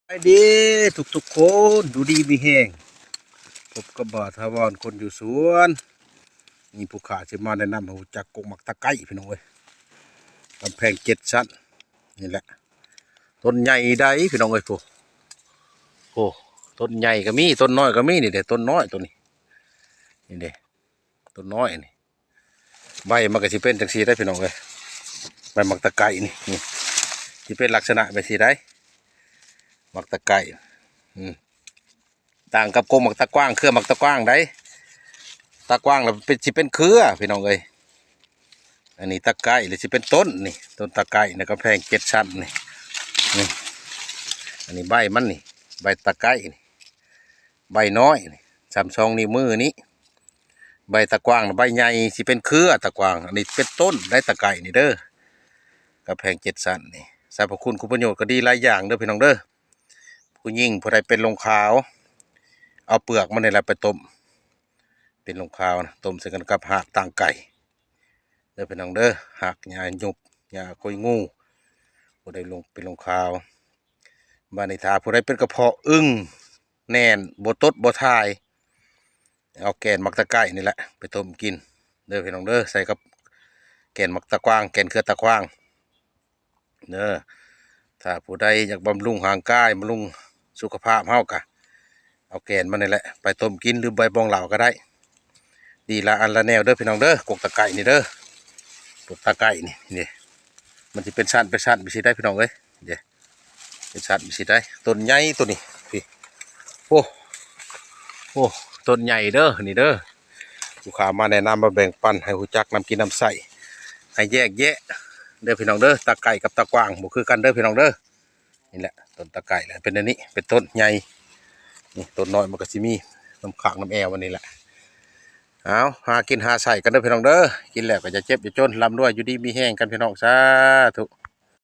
ສະບາຍດີທຸກໆຄົນ ຢູ່ດີມີແຮງ ພົບກັບບ່າວຖາວອນ ຄົນຢູ່ສວນ. ມີຜູ້ຂ້າຊິມາແນະນຳໃຫ້ຮູ້ຈັກກົກໝາກຕະໄກ ພີ່ນ້ອງເອີຍ, ກຳແພງເຈັດຊັ້ນນີ້ແຫຼະ. ຕົ້ນໃຫຍ່ໃດ໋ ພີ່ນ້ອງເອີຍ. ໂອ້ ໂອ້ ຕົ້ນໃຫຍ່ກໍມີ ຕົ້ນນ້ອຍກໍມີ. ນີ້ເດ້ ຕົ້ນນ້ອຍໂຕນີ້ ນີ້ເດ້ ຕົ້ນນ້ອຍນີ້. ໃບມັນກໍຊິເປັນຈັ່ງຊີ້ໄດ໋ ພີ່ນ້ອງເອີຍ. ໃບໝາກຕະໄກນີ້ ນີ້ ຊິເປັນລັກສະນະແບບຊີ້ໄດ໋ ໝາກຕະໄກ. ອືມ ຕ່າງກັບກົກໝາກຕາກວ້າງ ເຄືອໝາກຕາກວ້າງໃດ໋. ຕາກວ້າງລະເປັນ ຊິເປັນເຄືອ ພີ່ນ້ອງເອີຍ. ອັນນີ້ຕະໄກລະຊິເປັນຕົ້ນນີ້ ຕົ້ນຕະໄກນະ ກຳແພງເຈັດຊັ້ນນີ້. ນີ້ ອັນນີ້ໃບມັນນີ້ ໃບຕະໄກນີ້ ໃບນ້ອຍນີ້ ສ່ຳສອງນິ້ວມືນີ້. ໃບຕາກວ້າງນະ ໃບໃຫຍ່ ຊິເປັນເຄືອຕາກວ້າງ. ອັນນີ້ເປັນຕົ້ນໄດ໋ ຕະໄກນີ້ເດີ ກຳແພງເຈັດຊັ້ນນີ້. ສັບພະຄຸນຄຸນປະໂຫຍດກໍດີຫຼາຍຢ່າງເດີ ພີ່ນ້ອງເດີ. ຜູ້ຍິງຜູ້ໃດເປັນລົງຂາວ ເອົາເປືອກມັນນີ້ແຫຼະໄປຕົ້ມ ເປັນລົງຂາວນະ ຕົ້ມໃສ່ກັນກັບຮາກຕາງໄກເດີ ພີ່ນ້ອງເດີ. ຮາກຫຍ້າຍຸບ ຫຍ້າກົຍງູ ຜູ້ໃດລົງ ເປັນລົງຂາວ. ບາດນີ້ຖ້າຜູ້ໃດເປັນກະເພາະອຶ່ງແໜ້ນ ບໍ່ຕົດບໍ່ຖ່າຍ ເອົາແກ່ນໝາກຕະໄກນີ້ແຫຼະໄປຕົ້ມກິນເດີ ພີ່ນ້ອງເດີ. ໃສ່ກັບແກ່ນໝາກຕາກວ້າງ ແກ່ນເຄືອຕາກວ້າງເດີ. ຖ້າຜູ້ໃດຢາກບຳລຸງຮ່າງກາຍ ບຳລຸງສຸຂະພາບເຮົາກະ ເອົາແກ່ນມັນນີ້ແຫຼະໄປຕົ້ມກິນ ຫຼືໃບບອງຫຼາວກໍໄດ້. ດີລະອັນລະແນວເດີ ພີ່ນ້ອງເດີ. ກົກຕະໄກນີ້ເດີ ກົກຕະໄກນີ້ ນີ້ ມັນຊິເປັນຊັ້ນເປັນຊັ້ນໄປຊີ້ໄດ໋ ພີ່ນ້ອງເອີຍ. ເດ້ ເປັນຊັ້ນໄປຊີ້ໄດ໋. ຕົ້ນໃຫຍ່ໂຕນີ້ ພີ້ ໂອ້ ໂອ້ ຕົ້ນໃຫຍ່ເດີ ນີ້ເດີ. ລູກຄ້າມາແນະນຳ ມາແບ່ງປັນໃຫ້ຮູ້ຈັກນຳກິນນຳໃຊ້ ໃຫ້ແຍກແຍະເດີ ພີ່ນ້ອງເດີ. ຕາໄກກັບຕາກວ້າງບໍ່ຄືກັນເດີ ພີ່ນ້ອງເດີ. ນີ້ແຫຼະ ຕົ້ນຕາໄກລະເປັນແນວນີ້ ເປັນຕົ້ນໃຫຍ່. ນີ້ຕົ້ນນ້ອຍມັນກໍຊິມີນຳຂ້າງນຳແອວມັນນີ້ແຫຼະ. ເອົາ ຫາກິນຫາໃຊ້ກັນເດີ ພີ່ນ້ອງເດີ. ກິນແລ້ວກໍຢ່າເຈັບຢ່າຈົນ ລ່ຳລວຍຢູ່ດີມີແຮງກັນ ພີ່ນ້ອງ ສາທຸ.